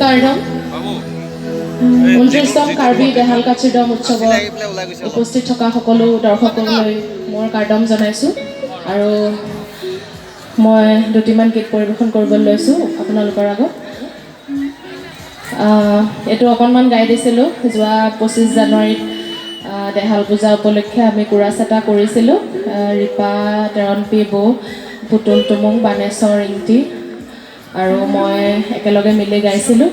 কাৰ্ডম। 29তম কাৰ্বি দেহাল কাচিদম উৎসৱত উপস্থিত থকা সকলো দৰ্শকলৈ মোৰ কাৰ্ডম জনাইছোঁ আৰু মই দুটিমান গীত পৰিৱেশন কৰিবলৈ লৈছোঁ আপোনালোকৰ আগত। এইটো অকণমান গাই দিছিলোঁ। যোৱা 25 জানুৱাৰীত দেহাল পূজা উপলক্ষে আমি কোৰাছ এটা কৰিছিলোঁ। ৰীপা তেৰণপি বৌ, পুতুল টুমুং, বানেশ্বৰ ইংটি আৰু মই একেলগে মিলি গাইছিলোঁ।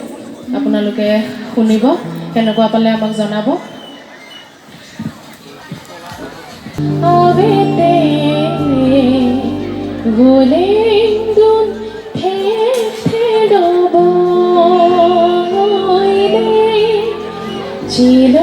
আপোনালোকে শুনিব, কেনেকুৱা পালে আমাক জনাব। আবেতে গোলেন্দুন ছিল।